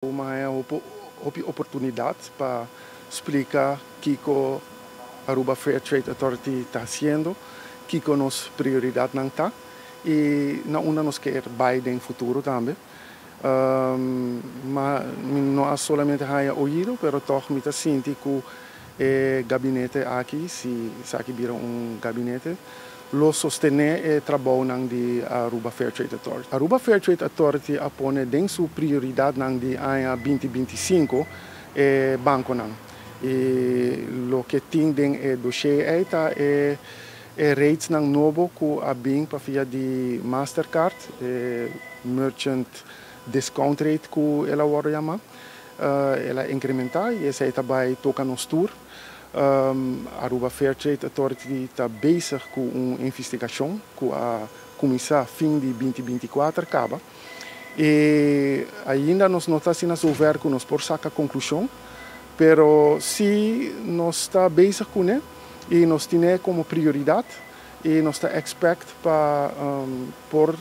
M'a haya hopi oportunidad pa splica kico Aruba Fair Trade Authority ta haciendo, kico nos prioridadnan ta y na unda nos kier bay den futuro tambe. Ma no solamente haya oido, pero toch mi ta sinti cu e gabinete aki, si esaki bira un gabinete, lo sostene e trabou di Aruba Fair Trade Authority. Aruba Fair Trade Authority a pone den su prioridad di aña 2025 e banconan. Y loke tin den e dossier ta e rates nan nobo cu a bin pa via di Mastercard, e merchant discount rate cu el a wordo yama. El a incrementa y esey tambe ta toca nos tur. Aruba Fair Trade Authority ta bezig cu un investigacion cu a cuminsa fin di 2024 caba. Y ainda nos no ta asina zover cu nos por saca conclusion, pero si nos ta bezig cu ne y nos tin como prioridad y nos ta expect pa por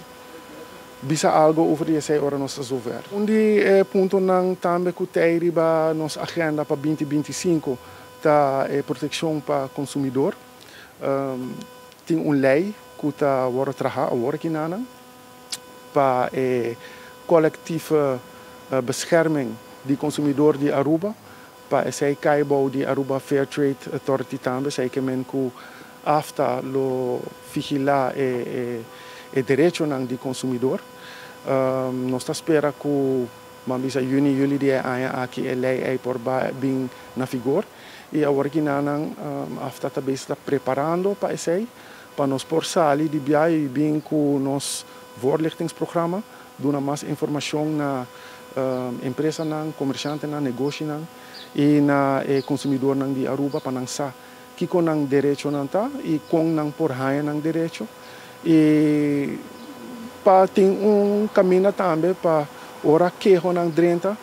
bisa algo over di esey ora nos ta zover. Un di e puntonan tambe cu tin riba nos agenda pa 2025 ta e proteccion pa consumidor. Tin un ley cu ta wordo traha awor aki nan pa e collectieve bescherming di consumidor di Aruba, pa esey cay bou di Aruba Fair Trade Authority tambe. Esey kiermen cu AFTA lo vigila e derechonan di consumidor. Nos ta spera cu ban bisa juni, juli di aña aki e ley ey por bin na vigor. Y awor aki nan AFTA tambe ta preparando pa esey, pa nos por sali di biahe y bin cu nos voorlichtingsprogramma, duna mas informacion na empresanan, comerciantenan, negoshinan y na consumidornan di Aruba pa nan sa kico nan derechonan ta y con nan por haya nan derecho. Y pa tin un caminda tambe pa ora kehonan drenta.